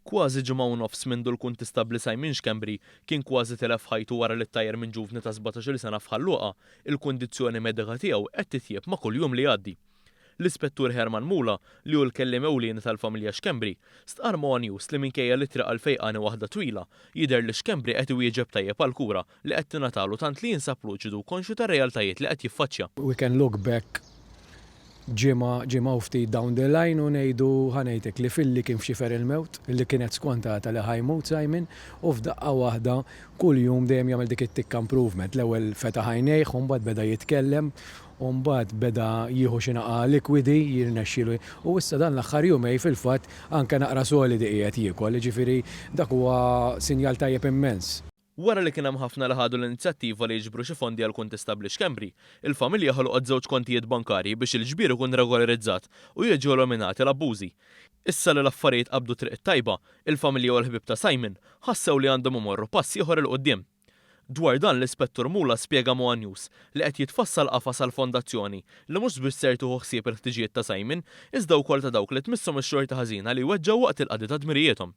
Kważi ġimgħa u nofs mindu l-Kuntistabbli Simon Schembri kien kważi tilef ħajtu wara li ttajjar minn ġuvni ta' 17-il sena f'Ħal Luqa, il-kundizzjoni medika tiegħu qed titjieb ma' kull jum li jgħaddi. L-Ispettur Herman Mula, li hu l-kelliem ewlieni tal-familja Schembri, stqarr ma' one News li minkejja li t-triq għall-fejqan hi waħda twila, jidher li Schembri qed iwieġeb tajjeb għall-kura li qed tingħatalu tant li jinsab luċidu u konxju tar-realtajiet li qed jiffaċċja. We can look back ġimgħa, ġimgħa u ftit down the line u ngħidu, ħa ngħidlek li filli kien f'xifer il-mewt, li kienet skontata li ħa jmut Simon, u f'daqqa waħda kuljum dejjem jagħmel dik it-tikka improvement. L-ewwel fetaħ għajnejh u mbagħad beda jitkellem u mbagħad beda jieħu xi naqa' likwidi, jirnexxielu u issa dan l-aħħar jumej fil-fatt anke naqra solidi qiegħed jiekol, jiġifieri dak huwa sinjal tajjeb immens. Wara li kien hemm ħafna li ħadu l-inizjattiva li jiġbru xi fondi għall-Kuntistabbli Schembri, il-familja ħolqot żewġ kontijiet bankarji biex il-ġbir ikun regolarizzat u jiġu eliminati l-abbużi. Issa li l-affarijiet qabdu t-triq it-tajba, il-familja u l-ħbieb ta' Simon ħassew li għandhom imorru pass ieħor 'il quddiem. Dwar dan l-Ispettur Mula spjega ma' one News li qed jitfassal qafas għal fondazzjoni li mhux biss ser tieħu ħsieb il-ħtiġijiet ta' Simon iżda wkoll ta' dawk li tmisshom ix-xorti ħażina li jweġġgħu waqt il-qadi ta' dmirijiethom.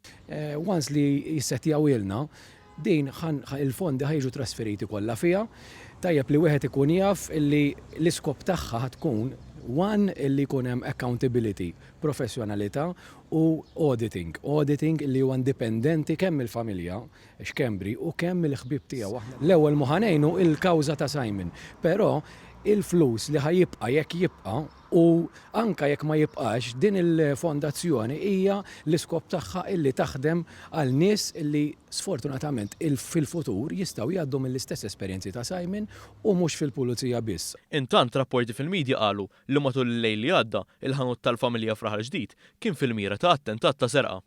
Once li jissettjawhielna, din il-fondi ħa jiġu trasferiti kollha fiha. Tajjeb li wieħed ikun jaf illi l-iskop tagħha ħa tkun one illi jkun hemm accountability, professjonalità u auditing. Auditing illi huwa indipendenti kemm mill-familja Schembri u kemm mill-ħbieb tiegħu. Aħna l-ewwel mhu ħa ngħinu il-kawża ta' Simon, però il-flus li ħa jibqa' jekk jibqa' U anke jekk ma jibqax, din il-fondazzjoni hija l-iskop tagħha illi taħdem għal nies illi sfortunatament fil-futur jistgħu jgħaddu mill-istess esperjenzi ta' Simon u mhux fil-pulizija biss. Intant, rapporti fil-media qalu li matul il-lejl li għadda, il-ħanut tal-familja f'Raħal Ġdid kien fil-mira ta' attentat ta' serqa.